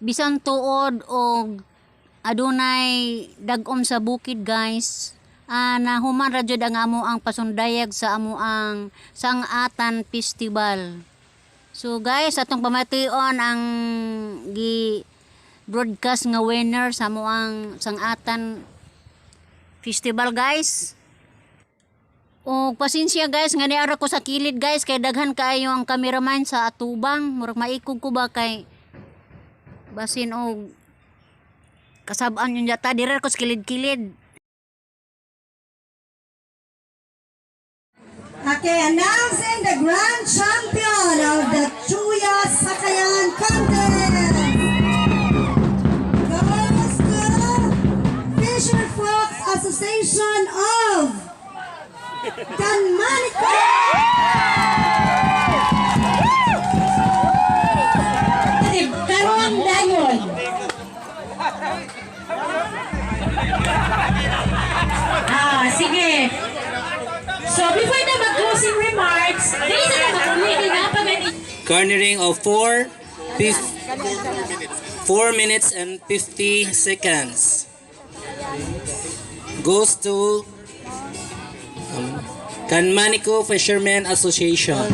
Bisan tuod og adunay dag-om sa bukid, guys. Nahuman ra jud ang amo ang pasundayag sa amo ang Sangatan Festival. So guys, atong pamation ang gi broadcast nga winner sa amo ang Sangatan Festival, guys. O pasensya, guys, nga niara ko sa kilid, guys, kay daghan kaayo ang cameraman sa atubang. Murag maikog ko ba kay basin og kasab-an yung yata dire ko sa kilid-kilid. Okay, announcing the grand champion of the Chuya Sakayan contest goes to Fisher Folks Association of Canmanico. Karon dayon. Ah, sige. So before na mag-closing remarks, dili na mag-uli na pagani. Garnering of 4 minutes and 50 seconds goes to Canmanico Fishermen Association.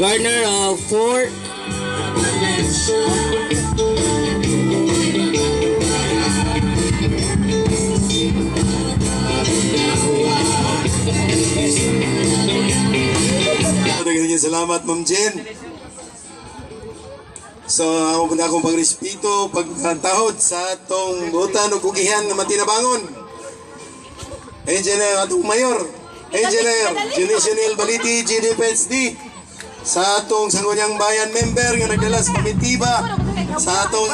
Garner of 4 Daghang salamat, Ma'am Jen. So, ako po na akong pagrespeto, pagtahod sa atong butan o kugihan nga matinabangon. Engineer atong mayor, Engineer Dionisio Baliti, GDPHD, sa atong Sangguniang Bayan member nga nagdala sa komitiba sa atong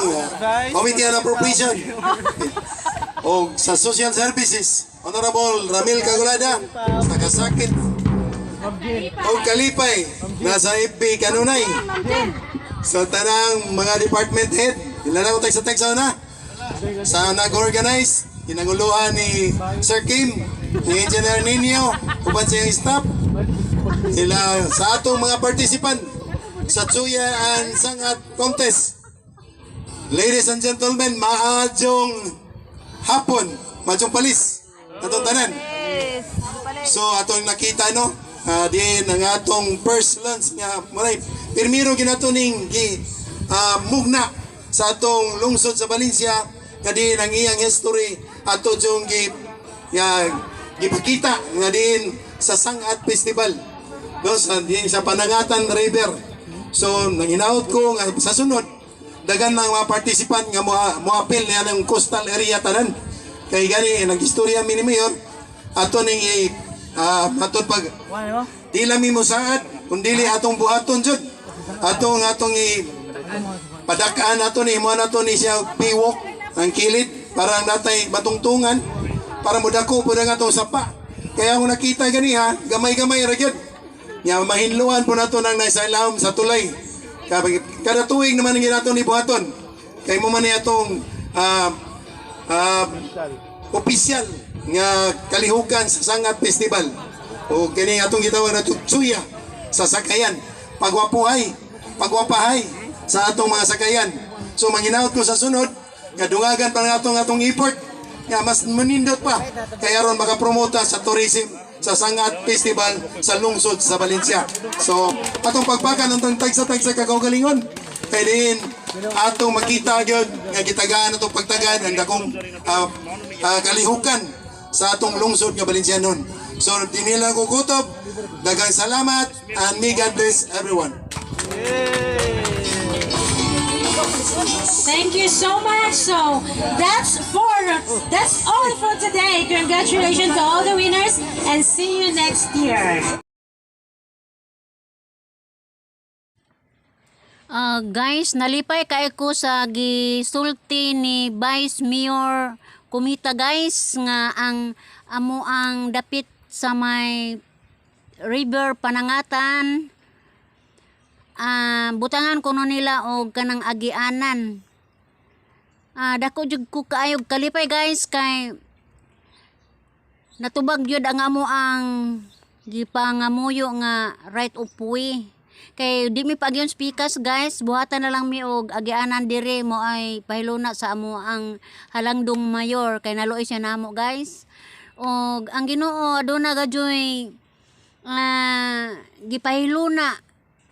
Committee on Appropriation o sa Social Services, Honorable Ramil Cagulada, sa kasakit o kalipay nasa FB kanunay sa tanang mga department head, ilan na ko sa tagsa na sa nag-organize, kinanguluhan ni Sir Kim, ni Engineer Nino, uban sa iyang staff sila, sa atong mga participant sa Tsuya and Sangat Contest. Ladies and gentlemen, maadyong hapon, maadyong palis atong tanan. So atong nakita, no, diin ang atong first launch nga muray pirmiro ginato ning gi mugna sa atong lungsod sa Valencia nga diin ang iyang history ato jung gi nga gipakita nga diin sa Sangat Festival, no, sa diin sa Panangatan River. So nanginaot ko nga sa sunod dagan ng mga participant nga mo appeal niya ng coastal area tanan kay gani nag-istorya mi ni Mayor ato ning ato pag di lang mi mosaad kun dili atong buhaton jud atong atong i padakaan ato ni mo nato ni siya piwok ang kilid para ang natay matungtungan para modako pud ang atong sapa. Kaya kung nakita gani ha, gamay-gamay ra gyud nya mahinluan po nato nang nasa ilawom sa tulay. Kada tuig naman ang ginato ni buhaton kay mo man ni atong opisyal nga kalihukan sa Sangat Festival o kini atong gitawag na tsuya sa sakayan, pagwapuhay, pagwapahay sa atong mga sakayan. So manginaot ko sa sunod nga dungagan pa nga atong atong effort nga mas manindot pa kay aron makapromota sa tourism sa Sangat Festival sa lungsod sa Valencia. So atong pagpakan ang tagsa-tagsa kagaugalingon kay diin atong makita gyud nga gitagaan atong pagtagaan ang dakong kalihukan sa atong lungsod nga Valencianon. So dinhi lang ko kutob. Daghang salamat and may God bless everyone. Thank you so much. So that's all for today. Congratulations to all the winners and see you next year. Guys, nalipay kay ko sa gisulti ni Vice Mayor Kumita, guys, nga ang amo ang dapit sa may river Panangatan, butangan kuno nila og kanang agianan. Dako jud ko kaayo kalipay, guys, kay Natubag gyud ang amo ang gipangamuyo nga right of way. Kay di mi paagyon speakers, guys, buhatan na lang mi og agianan dire mo ay pahiluna sa amo ang halangdong mayor kay naluoy siya namo, guys. Og ang Ginoo aduna gadyoy gipahiluna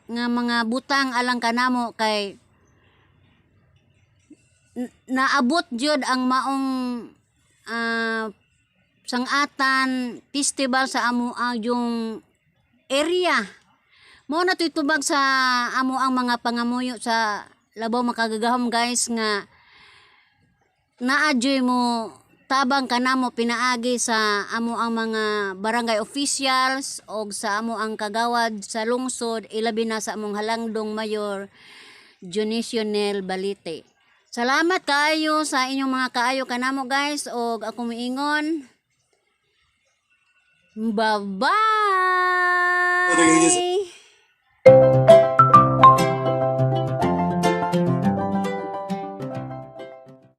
nga mga butang alang kanamo kay naabot jud ang maong sangatan festival sa amo ang yung area. Mao na to'y tubag sa amo ang mga pangamuyo sa labaw makagagahom, guys, nga naa juy mo tabang kanamo pinaagi sa amo ang mga barangay officials og sa amo ang kagawad sa lungsod, ilabi na sa among halangdong Mayor Dionisio Nel Balite. Salamat kaayo sa inyong mga kaayo kanamo, guys, og ako miingon. Bye-bye.